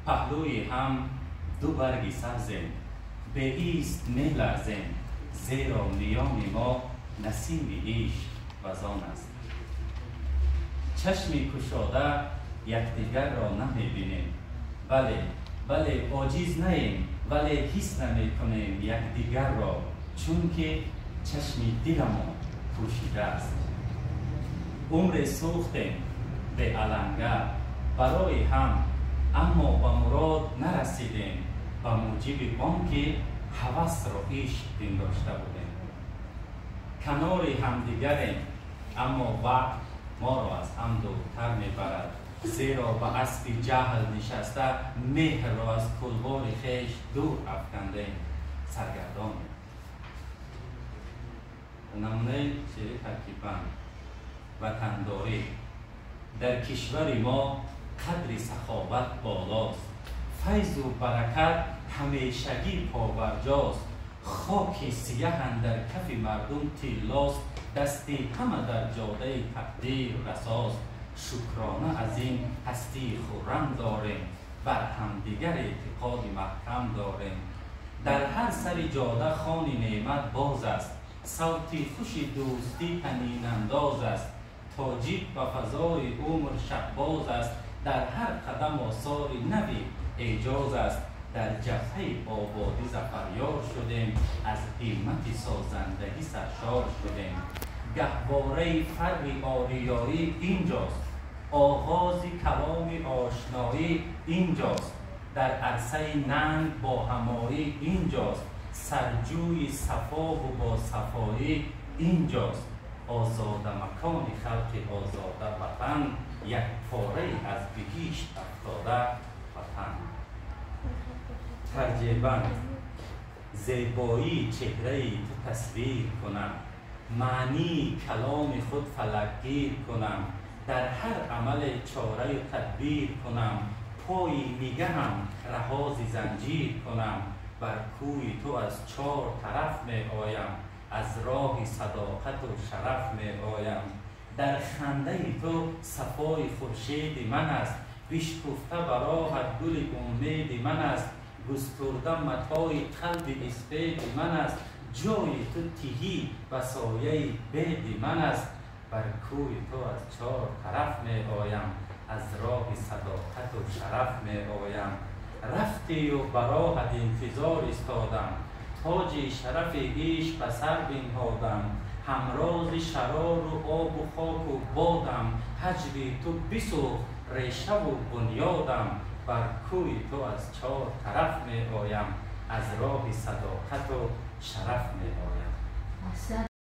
Паҳлӯи ҳам ду барги сабзем, беист меларзем, зеро миёни мо насими ишқ вазон аст. Чашми кушода якдигарро намебинем. Бале, бале, оҷиз наем, вале ҳис намекунем якдигарро, чунки чашми диламон пӯшидааст. Умре сӯхтем беаланга барои ҳам, аммо ба мурод нарасидем, ба муҷиби он ки ҳавасро ишқ пиндошта будем. Канори ҳамдигарем, аммо вақт моро аз ҳам дуртар мебарад, зеро ба аспи ҷаҳл нишаста меҳрро аз кулбори хеш дур афкандем, саргардонем. Намунаи шеъри таркиббанд. Ватандорӣ. Дар кишвари мо қадри саховат болост, файзу баракат ҳамешагӣ побарҷост, хоки сияҳ андар кафи мардум тиллост, дасти ҳама дар ҷодаи тақдир расост. Шукрона аз ин ҳастии хуррам дорем, бар ҳамдигар эътиқоди маҳкам дорем. Дар ҳар сари ҷода хони неъмат боз аст, савти хуши дӯстӣ танинандоз аст, тоҷик ба фазои умр шаҳбоз аст, дар ҳар қадам осори нави эъҷоз аст. Дар ҷабҳаи ободӣ зафарёр шудем, аз ҳиммати созандагӣ саршор шудем. Гаҳвораи фарри ориёӣ инҷост, оғози каломи ошноӣ инҷост, дар арсаи нанг бо ҳамоӣ инҷост, сарҷӯи сафову босафоӣ инҷост. Озода макони халқи озода ватан, як порае аз биҳишт афтода ватан. Тарҷеъбанд. Зебоии чеҳраи ту тасвир кунам, маънии каломи худ фалакгир кунам, дар ҳар амале чораю тадбир кунам, пои нигаҳам раҳози занҷир кунам. Бар кӯи ту аз чор тараф меоям, аз роҳи садоқату шараф меоям. Дар хандаи ту сафои хуршеди ман аст, бишкуфта ба роҳат гули умеди ман аст, густурда матои қалби испеди ман аст, ҷои ту тиҳӣ ба сояи беди ман аст. Бар кӯи ту аз чор тараф меоям, аз роҳи садоқату шараф меоям. Рафтию ба роҳат интизор истодам, тоҷи шарафи ишқ ба сар бинҳодам, ҳамрози шарору обу хоку бодам, ҳаҷви ту бисӯхт решаву бунёдам. Бар кӯи ту аз чор тараф меоям, аз роҳи садоқату шараф меоям.